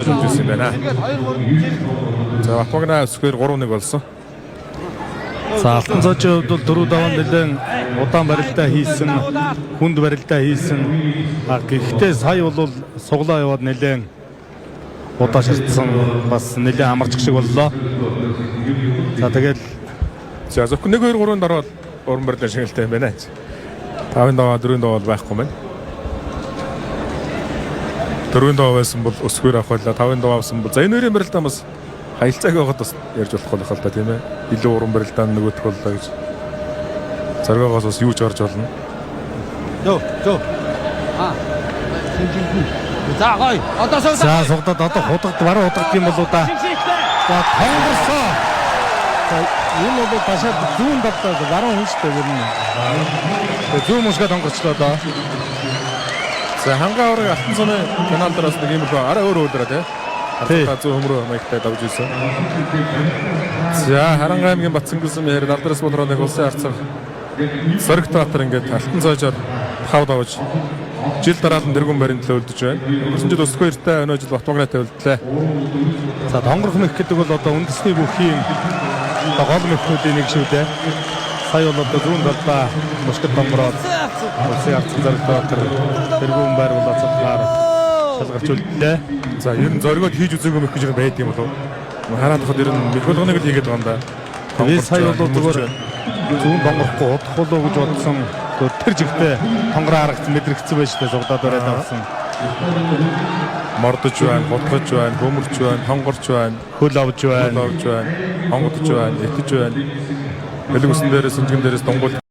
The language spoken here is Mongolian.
Үзсэн юм байна. За, Батмагна өсгөр 3-1 болсон. За, Алтан цоожийн хувьд бол дөрөв даваанд нэлээд удаан барилдаа хийсэн, хүнд барилдаа хийсэн. А гэхдээ сая бол суглаа яваад нэлээд удаа шаардсан, бас нэлээд амарчих шиг боллоо. За, тэгэл. За, зөвхөн 1 2 3-ын дараа бол уран барилын шингэлтэй юм байна. 5-ын даваа, 4-ийн даваа бол байхгүй байна. 4-ийн даваа байсан бол өсгөр авах байлаа. 5-ын даваа авсан бол, за, энэ хоёрын барилдаа бас хаялцааг байгаад бас ярьж болохгүй л хэл та, тийм ээ. Илүү уран барилдаа нөгөөх боллоо гэж. Зоргоогоос бас юу ч орж болно. Зөө, зөө. Аа. За, гоё. Одоо суу. За, сугдаад одоо худагд, баруун худагд юм болоо да. За, тонгорсоо. За, энэ бол башаад зүүн талдаа баруун хүн шүү дээ ер нь. Тэгээ зүүн мушгаа тонгорчлоо доо. За, хангаа авраг Алтан сумын финал дээр бас нэг иймэрхүү арай өөр өөрөөр тий. Тий. Харлаа зүүн хөмрөө маягтай давж ирсэн. За, Харанга аймгийн Батсангүлсэн мээр Далдрас болроо нэг улсын харцаг Соригт Баатар ингээд алтан цоожоор тав давж жил дараалан дэргүн барин төлөө үлдэж байна. Өнгөрсөн жил өсгөө эртээ, өнөө жил Батмагнатай үлдлээ. За, тонгорох мэх гэдэг бол одоо үндэсний бүхийн одоо гол мэхнүүдийн нэг шүү дээ. Сая бол одоо зүүн талдаа мушгад тонгороод улсын харцаг Зоригт Баатар тэргүүн байр болоцохлоор шалгарч үлдлээ. За, ер нь зоригоод хийж үзээгүй мэх гэж юм байдаг юм болов уу? Хараад тахад ер нь мэх болгоныг л хийгээд байгаа юм да. Би сая бол зүгээр зүүн тонгорохгүй удах болов гэж бодсон. Тэгэхээр тэр жигтэй тонгороо харагдсан, мэдрэгдсэн байж тээ, зугдаад бариад авсан. Мордож байна, хутгаж байна, хөмөрч байна, тонгорч байна, Хөл авж байна. хөл авж байна, хонгодож байна, этэж байна. Элэг усан дээрээс, сүнжгэн дээрээс дунгуул.